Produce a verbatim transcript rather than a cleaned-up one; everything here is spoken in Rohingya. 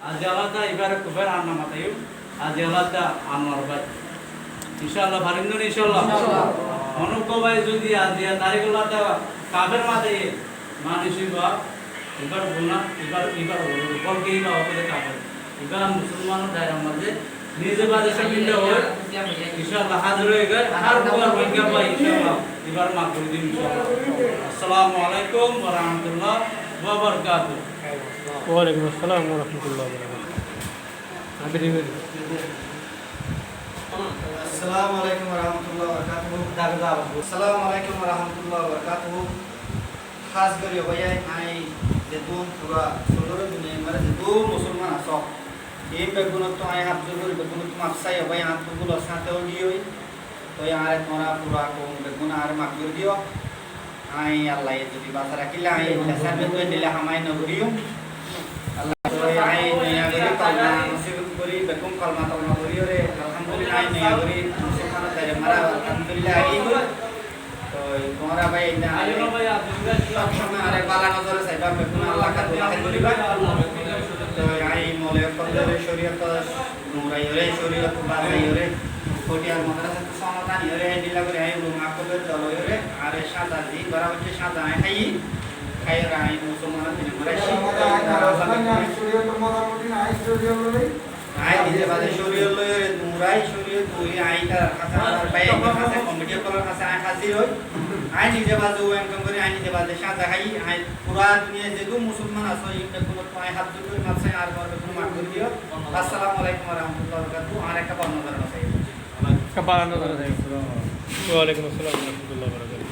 Aijja lata ibáre kufar ar no mataiyó, aijja lata Anwar bái. Incállah, farim né incállah? Incállah. Honó uggwá bái zodi aijja tarík lata kafer mataiye, manúic ibá, ibár guna, ibár, ibár bólke ibá ókkole kafer. Ibá musolmanor dairar mazé nize baade sómil ói, incállah, házir ói giyói, ar uggwá Rohingya bái, incállah, ibáre maf gorí dim, incállah. Assalamu alaikum wa rahmatullahi wa barakatuhu. Wa alaikum assalam wa rahmatullahi wa barakatuhu. Assalamu alaikum wa rahmatullahi wa barakatuhu. Assalamu alaikum wa rahmatullahi wa barakatuhu. Hás gorí, ó bái, añí zeddún fura sodor duniyar mazé zeddún musolman asó, in beggúnottú añí hát zor gorí, beggúnottú maf sai, ó bái, añáttu búl asé, añáttu ói giyói. Toi añáre tuáñra fura koum beggúne añáre maf gorí diyó. Añí Allaye zodi basai rakíle añí endilla sárbettú endilla ham añí no goríyum. Allah, toi añí noiya gorí kolma nosib gorí, beggún kolma tolma gorí óre, alhamdulillah, añí noiya gorí musolmanor daire mara, alhamdulillah, agi gorí. Toi tuáñra bái, endilla añáre sob somoi añáre bála nozore saiba, beggún Allah ka dua goríba. Toi añí mole ókkol lore córiyotor Nurai óre, córiyotor bazai óre, Kotiyar madrasat sónot ani óre, endilla gorí añí ulama ókkolor dol ói óre, añáre cáñza di, bára hoiccé cáñza añí háiyi, háiyore añí musolmanor dine mara aiccí. Añí nize baze córiyot loi óre durai, córiyot durai añí tarar hañsé, añár bái ókkolor hañsé, komiti ókkolor hañsé añí házir ói. Añí nize baze uwa income gorí, añí nize baze cáñza hái, añí fura duniyai zeddún musolman asó, in beggúnottú añí hát zor gorí maf sai, añár uore beggúne maf gorí diyó. Assalamu alaikum wa rahmatullahi wa barakatuhu. Añár ekka bála nozore no saiyo. Ekka bála nozore no saiyo. Wa alaikum assalam wa rahmatullahi wa barakatuhu.